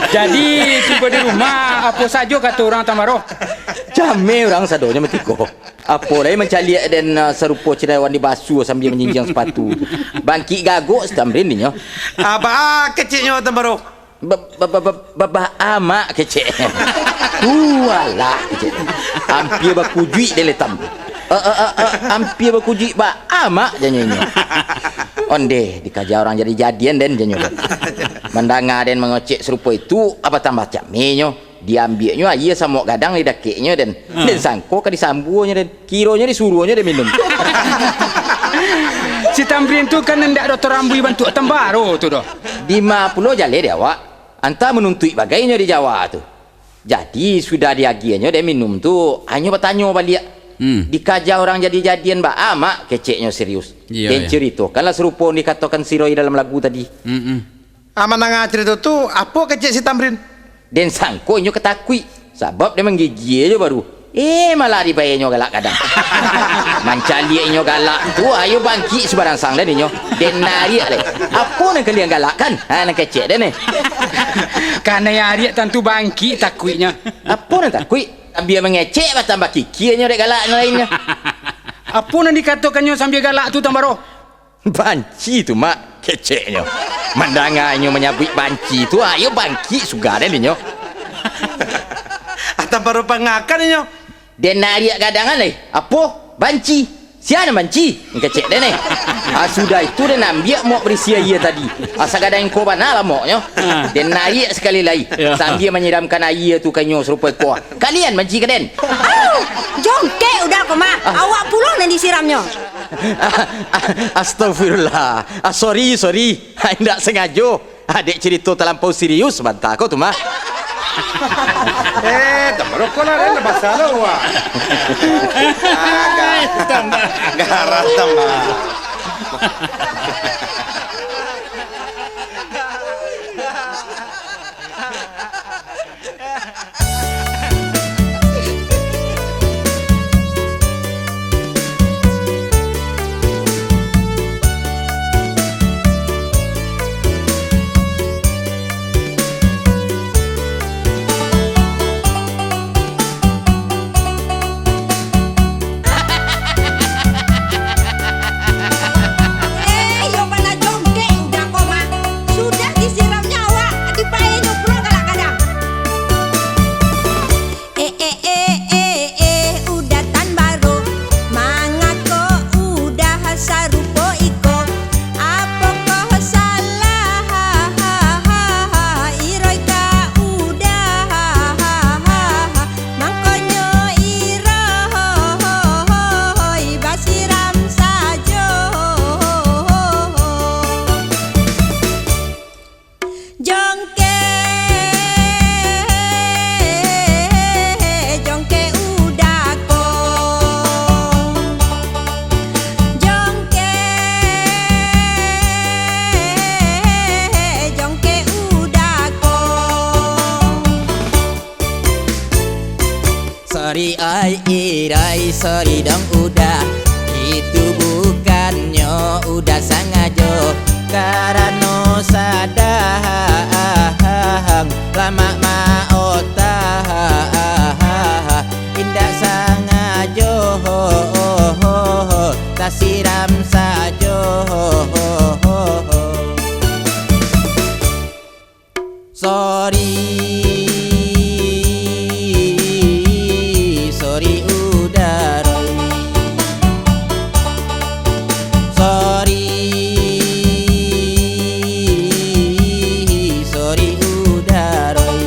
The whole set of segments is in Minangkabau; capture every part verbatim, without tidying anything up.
Jadi, tibo di rumah, apo sajo kato urang, Tambaro? Cameh urang sadonyo matiko. Apo lai mancaliak den, ah, sarupo cendewan dibasuah sambia manjinjiang sapatu. Bangkik gagok si Tamrin dinyo. Apo keceknyo, Tambaro? Ba-, ba-, ba-, ba-, ba-, ba-, amak kecek. Walah kecek. Ampia bakujuik dek letam. Eh, eh, eh, eh, ampia bakujuik ba amak janyo inyo. Ondeh, dikaja urang jadi-jadian den janyo den. Mandanga den mangecek sarupo itu, apo tambah camehnyo. Diambiaknyo aia samok gadang di dakeknyo den. Hmm. Den sangko ka disambuanyo den. Kironyo disuruahnyo den minum. Si Tamrin tu kan indak doto rambuih bantuak Tambaro tu doh. Dima pulo jaleh di awak. Antah manuntuik bagaihnyo di Jawa tu. Jadi, sudah diagiahnyo den minum tu, anyo batanyo baliak. Hmm. Dikaja urang jadi-jadian baa, Mak? Keceknyo serius. Iyo, den iyo. Caritokanlah sarupo nan dikatokan si Roy dalam lagu tadi. Mm-mm. Ah, mandanga carito tu, apo kecek si Tamrin? Den sangko inyo katakuik, sabab den manggigia jo baru. Eh, malah dibaenyo galak gadang. Mancaliak inyo galak tu, ayo bangkik subarang sang den inyo. Den nariak lai. Apo nan kalian galakkan? Ha, nan kecek den ni. Kanai ariak tantu bangkik takuiknyo. Apo nan takuik? Sambia mangecek, batambah kikianyo dek galak nan lainnyo. Apo nan dikatokannyo sambia galak tu, Tambaro? Banci tu, Mak, keceknyo. Mandanganyo manyabuik banci tu, ayo bangkik suga den inyo. Atau baru pangakan inyo. Den nariak gadangan lai. Apo? Banci? Sia nan banci? Kecek den eh. Ah, sudah itu den ambiak mok barisi aia tadi. Asa gadang ko bana lah moknyo. Ah. Den nariak sakali lai. Ya. Sambia manyiramkan aia tu ka inyo sarupo iko. Kalian banci ka den? Au! Jongkek udah ko, Mak. Ah. Awak pulo nan disiramnyo. Astagfirullah. Ah, sorry, sorry. Ah, indak sangajo. Ah, dek carito talampau serius sabanta ko tu, Mak. Eh, tamarokoklah, den, basah lo, wak. Ah, ga-, garah tambah. Eh, iyo bana jongkek udah ko mah. Sudah disiramnyo awak, dipaenyo pulo galak gadang. Eh, eh, eh, eh, eh, udah tan baro, mangako udah sarupo iko? Apokoh salah, iroi ka udah, mangkonyo iroi basiram sajo. Jongkek, jongkek udah ko. Jongkek, jongkek udah ko. Sorry ai irai, sorry dong udah. Itu bukannyo udah sangajo, karano sadang lamak maotah. Indak sangajo, tasiram sajo. Sorry, sorry udah Roy. Sorry, sorry udah Roy.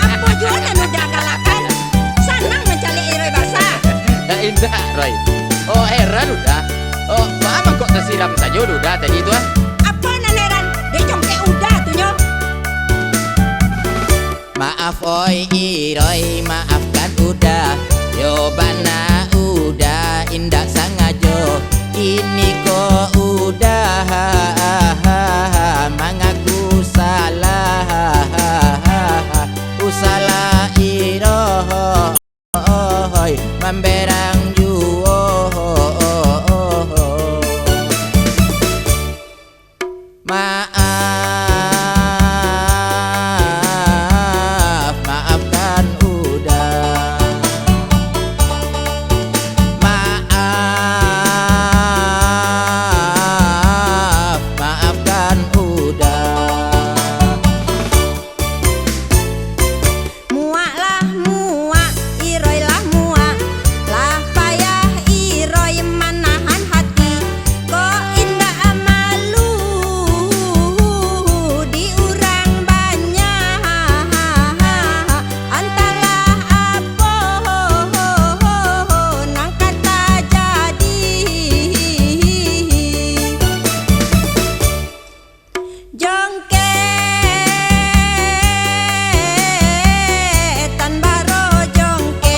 Apo juo nan udah galakan? Sanang mancaliak iroi basah. Indak, Roy. Oh, heran udah. Oh, baa mangko tasiram sajo udah tadi tu, ah? Apo nan heran? Dek congkek udah tu nyo. Maaf oi iroi, maafkan udah. Yo bana udah, indak sangajo. Ang juo. Maaf, maafkan Uda. Maaf, maafkan Uda. Muak lah muak, iroi lah muak, lah payah iroi manahan hati. Kok indak malu di urang banyak, antahlah apo nan ka tajadi. Jongkek, tan baro jongkek.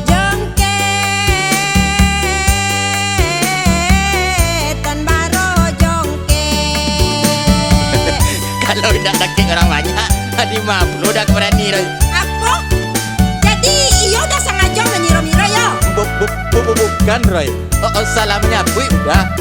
Jongkek, tan baro jongkek. Kalau indak sakik urang banyak, di ma pulo dak barani, Roy. Apo? Jadi, iyo dah sangajo manyiro-miro, yo? Bu-, bu-, bu-, bu-, bukan, Roy. Oh, oh, salah manyabuik, Uda.